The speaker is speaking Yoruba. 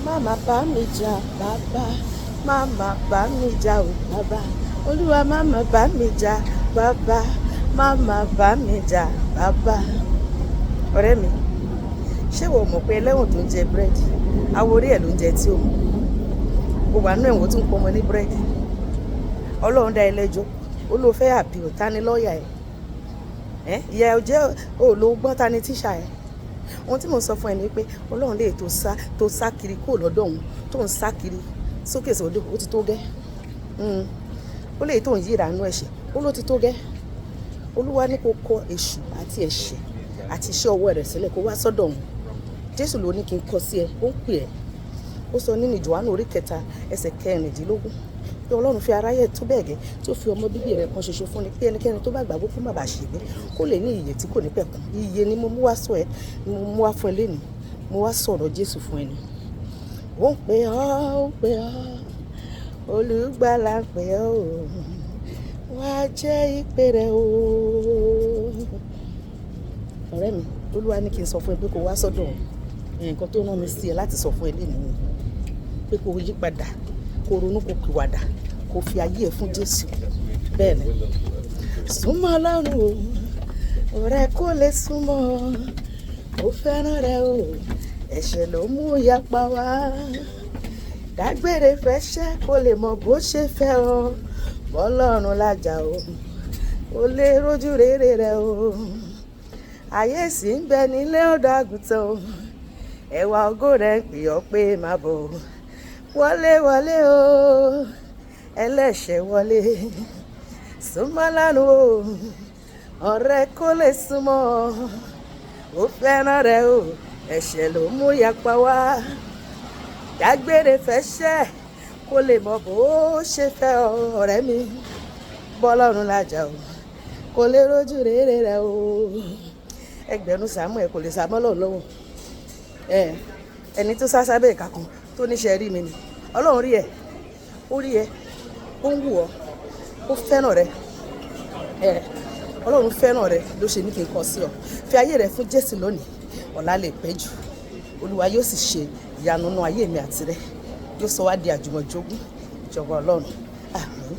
Má bá mi jà bàbá, má má bá mi jà o bàbá. Olúwa má má bá mi jà bàbá, má má bá mi jà bàbá. Ọ̀rẹ́ mi, ṣé ìwọ mọ̀ pé ẹlẹ́wọ̀n tó ń jẹ búrẹ́dì, awo orí ẹ̀ ló ń jẹ tí ó mú? Ó wà nínú ẹ̀wọ̀n tó ń pọnmọ ní búrẹ́dì. Ọlọ́run dá ẹ lẹ́jọ́, ó ló fẹ́ appeal, ta ni lọ́ọ̀yà ẹ̀? Ẹ́ ìyá ẹ jẹ́ ò ló gbọ́n, ta ni tíṣà ẹ̀? Ohun tí mò ń sọ fún ẹ ni pé Ọlọ́run lè tó sá kiri kúrò lọ́dọ̀ òun, tó ń sá kiri sókè sódò, ó ti tó gẹ́. Ó lè tó ń yíra nínú ẹ̀ṣẹ̀, ó ló ti tó gẹ́. Olúwa ní kó kọ èṣù àti ẹ̀ṣẹ̀ àti iṣẹ́ ọwọ́ rẹ̀ sílẹ̀, kó wá sọ́dọ̀ òun. Jésù ló ní kí n kọ sí ẹ, ó ń pè ẹ́. Ó sọ nínú Jòhánù orí 3 ẹsẹ̀ 16 pé Ọlọ́run fi aráyé tó bẹ́ẹ̀ gẹ́ tó fi ọmọ bíbí rẹ̀ kan ṣoṣo fún ni, pé ẹnikẹ́ni tó bá gbàgbọ́ kó má bàa ṣègbé, kó lè ní ìyè tí kò ní pẹ̀kun. Ìyè ni mo mú wá sọ ẹ, ni mo mú wá fún ẹ lénìí. Mo wá sọ̀rọ̀ Jésù fún ẹ ni. Ó ń pè ọ́, ó ń pè ọ́, olùgbàlà ń pè ọ́ o, wá jẹ́ ìpè rẹ̀ o. Ọ̀rẹ́ mi, Olúwa ní kí n sọ fún ẹ pé kó wá sọ́dọ̀ òun. Nǹkan tó rán mi sí ẹ láti sọ fún ẹ lénìí ni pé kó yí padà, kó ronú, kó pìwàdà, kó fi ayé ẹ fún Jésù. Bẹ́ẹ̀ ni. Súnmọ́ Ọlọ́run o, ọ̀rẹ́ kó lè súnmọ́, ó fẹ́ràn rẹ o, ẹ̀ṣẹ̀ ló mú ìyapa wá. Dágbére fẹ́ṣẹ̀ kó lè mọ bó ṣe fẹ́ ọ, bọ́lọ́run lájà o, ó lè rójú rere rẹ o. Ayé sì ń bẹ nílé ọ̀dọ́ àgùntàn o, ẹwà ògo rẹ̀ ń pè ọ́ pé má bọ̀. Wọlé wọlé o, ẹlẹ́ṣẹ̀ wọlé. Súnmọ́ Ọlọ́run o, ọ̀rẹ́ kó lè súnmọ́, ó fẹ́ràn rẹ o, ẹ̀ṣẹ̀ ló mú ìyapa wá. Dágbére fẹ́ṣẹ̀ kó lè mọ bó ṣe fẹ́ ọ, ọ̀rẹ́ mi. Bọ́lọ́run lájà o, kò lè rójú rere rẹ o. Ẹgbẹ̀rún Samuel kò lè sá mọ́ Ọlọ́run lọ́wọ́. Ẹ ẹni tó sá sábẹ́ ìka kan tó níṣẹ́ rí mi ni. Ọlọ́run rí ẹ, ó rí ẹ, ó ń wù ọ́, ó fẹ́ràn rẹ. Ẹ Ọlọ́run fẹ́ràn rẹ ló ṣe ní kí n kọ sí ọ. Fi ayé rẹ fún Jésù lónìí, ọ̀la lè pẹ́ jù. Olúwa yóò sì ṣe ìyanu nínú ayé mi àti rẹ. Yóò sọ wá di àjùmọ̀jogún ìjọba Ọlọ́run. Àmín.